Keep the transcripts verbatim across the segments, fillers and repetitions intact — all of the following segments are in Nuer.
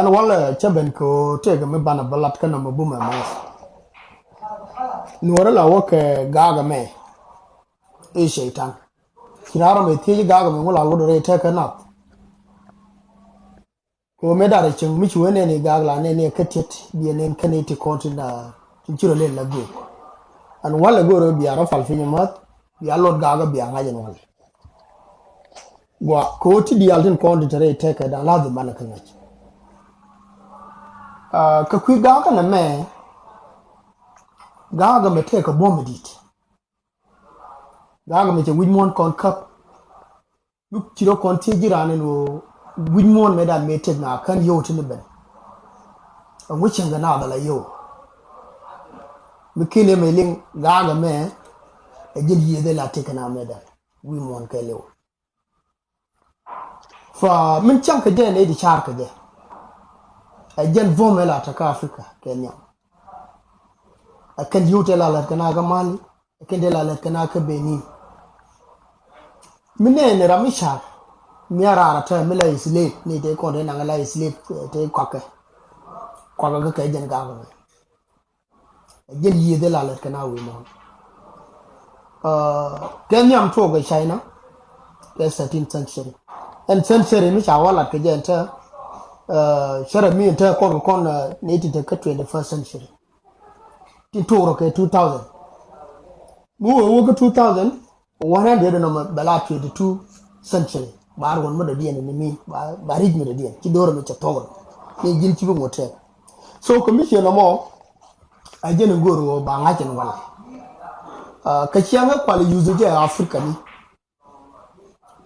Ɛn walɛ cä ben kɛ ɣöö tëëkɛ mi banɛ bä lat kä nɔmɔ bumɛ mɔɔth. Nuɔrä la wä kɛ ga̱a̱k ɛmɛ i̱ cɛy-tan. Ci na rɔm ɛ thiec ga̱a̱k ɛmɛ ŋu la lot rɛy tɛkɛ nath. Kɛ ɣöö mëë da̱rɛ cieŋ mi ci wee nɛn i̱ ga̱a̱k la nɛn i̱ kä tiet biɛ nɛn kɛn i̱ ti kɔn tin, ah, tin ci rɔ lel la göök. Ɛn walɛ go̱o̱rɛ bia rɔ pal piny mäth bia lot ga̱a̱k bia ŋa̱c ɛn walɛ. Gua kɛ ɣöö ti diaal tin kɔn ti te rɛy tɛkɛ da̱ŋ la dhim banɛ kä ŋa̱c. Ah, kɛ kui̱ ga̱a̱k ɛn ɛmɛ ga̱a̱k ɛmɛ tɛkɛ buɔ̱m ɛ di̱t. Ga̱a̱k ɛmɛ cɛ wi̱c muɔ̱ɔ̱n kɔn käp. Mi ci rɔ kɔn thiec ji̱ raan ɛn ɣöö wi̱c muɔ̱ɔ̱n mëë dan mëë tëk na kän yio̱w ti ni ben. Ɛŋu cieŋ kɛ naath ala yio̱w. Mi ken ëë mëë liŋ ga̱a̱k ɛmɛ ɛ ji̱n yiëëth ëë la tëk kɛ na mëë dan wi̱c muɔ̱ɔ̱n kɛ liw. Fa min cäŋ kɛ jɛ nɛy ti ca̱r kɛ jɛ. Ɛ jɛn vuɔ̱m ëë la te kä Africa kɛ nhiam. Ɛ kɛn yio̱w tëë la lät kɛ na kä Mali. Kɛn dee la lät kɛ na kä Benin. Mi nɛɛni ram mi ca̱r mi a raar a tɛm mi la slave ni tëë kɔn tëë naŋ la slave tëë kɔakɛ. Kɔakɛ kä kɛ jɛn ga̱a̱k mɛ. Jɛn yiëëth dee la lät kɛ na wi̱i̱ muɔ̱ɔ̱n. Kɛ nhiam tuɔɔk kɛ China kɛ thirteenth century. Ɛn century mi ca wä lat kɛ jɛ ɛn te cärɛ mi ɛn te kɔn kɛ kɔn ni ti te kä twenty-first century. Tin tuɔk rɔ kɛ two thousand. Mi wee wä kä two thousand, one hundred nɔmɔ bɛ la twenty-two century. Ba ruɔn mi dɔ̱diɛn ni mi ba ric mi dɔ̱diɛn ci do̱r mi cɛ thɔk rɔ ni ji̱n ci bi ŋot tɛk. So commission nɔmɔ a jɛn in go̱o̱r wä ba ŋa̱c in walɛ. Kä ciaŋ ɛ kual yuth jɛ Africa ni.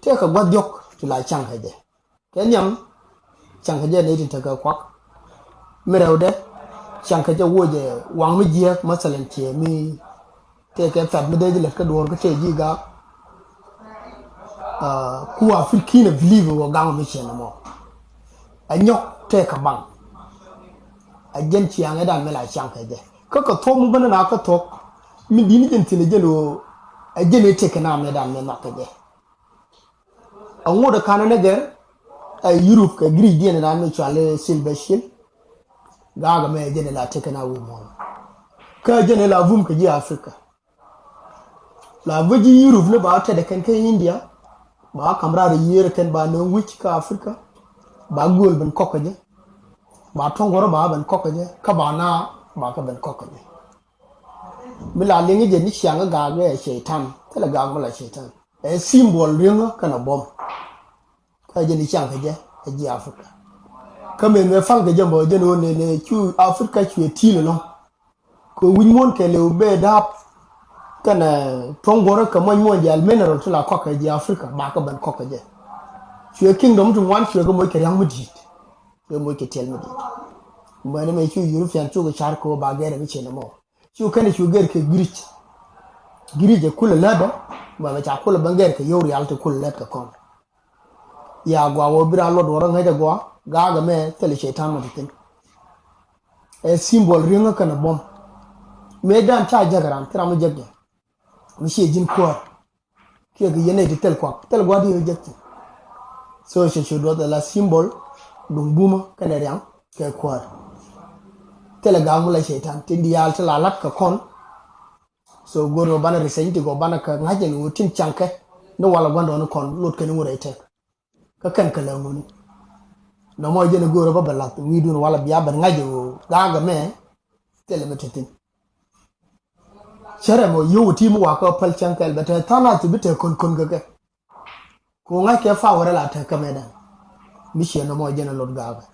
Tëëkɛ gua̱th diɔ̱k ti la caŋ kɛ jɛ. Kɛ nhiam caŋ kɛ jɛ nɛy tin tekɛ kuak. Mi rɛwdɛ caŋ kɛ jɛ woc ɛ waŋ mi jiääk, mathalan ciɛ mi tëëkɛ thap mi dee ji̱ lät kä duɔ̱ɔ̱r kä tëë ji̱ gaak. Ku a fil ki̱n a believe wä gaŋ mi ciɛ nɔmɔ. Ɛ nyɔk tëëkɛ baŋ. Ɛ jɛn ciaŋ ɛ dan mi la caŋ kɛ jɛ kä kɛ thuɔ̱k mi bänä na kä thuɔ̱k. Mi di̱t ni jɛn thi̱n ɛ jɛn ɣöö ɛ jɛn ëë tëëkɛ na mi dan mi nhɔk kɛ jɛ. Aŋot ɛ ka̱n ɛ nɛ gɛr ɛ Europe kɛ Greece diɛn ɛ dan mi cual i̱ silver shield. Ga̱a̱k ɛmɛ ɛ jɛn ɛ la tëëkɛ na wi̱i̱ muɔ̱ɔ̱n. Kä ɛ jɛn ɛ la vum kɛ ji̱ Africa. La vum ji̱ Europe ni ba tɛt ɛ kɛn kä India. Ba kam raar ɛ yiëër ɛ kɛn ba nööŋ wi̱c kä Africa. Ba gööl ben kɔk kɛ jɛ. Ba tuɔ̱ŋ gɔ̱rä ba ben kɔk kɛ jɛ kä ba na ba kɛ ben kɔk kɛ jɛ. Mi la liŋ jɛ ni ciaŋ gaak ɛ cɛy-tan thilɛ gaak mi la cɛy-tan. Ɛ symbol riäŋä kɛnɛ buɔ̱m. Kä jɛ ni ciaŋ kɛ jɛ ɛ ji̱ Africa. Kä mëë mëë pal kɛ jɛ bä jɛ ni ɣöö nɛnɛ cu Africa cuɛ ti̱i̱l ɛlɔ̱ŋ. Kɛ wi̱c muɔ̱ɔ̱n kɛ lëw bee da̱a̱p kɛnɛ tuɔ̱ŋ guɔ̱rä kɛ muɔ̱ny muɔ̱ɔ̱n jial mineral ti la kɔk kɛ ji̱ Africa ba kɛ ben kɔk kɛ jɛ. Cuɛ kingdom ti ŋuan cuɛ kɛ moc kɛ ria̱ŋ mi di̱i̱t. Cuɛ moc kɛ tiɛl mi di̱i̱t. Mɛn mɛ cu European cukɛ car kɛ ɣöö ba gɛr ɛ mi ciɛ nɔmɔ. Cu kɛn cu gɛr kɛ Greece. Greece ɛ kulɛ lät ɔ. Mɛn mɛ ca kulɛ ben gɛr kɛ yio̱w rial ti kulɛ lät kɛ kɔn. Ya gua wä bi raa luɔt wä rɔ ŋäc agua gaak ɛmɛ thilɛ cɛy-tan mɔ ti thi̱n. Ɛ symbol riäŋä kɛnɛ buɔ̱m. Mëë dan ca jäk ran thil ram mi jäk jɛ. Mi ciɛ ji̱n kuäär. Kiɛ kɛ yɛn nɛy ti thil kuak thil gua̱a̱r di ɣä jäk thi̱n. So cɛ cu duɔth ɛ la symbol duŋ bumä kɛnɛ riaŋ kɛ kuäär. Thilɛ gaak mi la cɛy-tan tin diaal ti la lat kɛ kɔn. So go̱o̱r ɣöö banɛ research ti gɔɔ banɛ kɛ ŋa̱c ɛn ɣöö tin caŋkɛ ni walɛ gua̱ndɔɔŋni kɔn lot kɛn ŋut rɛy tɛk. Kä kɛn kɛ lɛ ŋuni. Nɔmɔ jɛn ɛ go̱o̱r ɣöö bä bɛ lath wi̱i̱dun walɛ bia ben ŋa̱c ɛ ɣöö gaak ɛmɛ. Thilɛ mi te thi̱n. Cärɛ mɔ yio̱w ti mi wakä päl cäŋ kɛl bɛ te tha̱a̱ŋ a thi bi te kön kön kɛ kɛ. Ku ŋa̱ckɛ power la te kä mɛ dan. Mi ciɛ nɔmɔ jɛn ɛ lot gaak ɛ.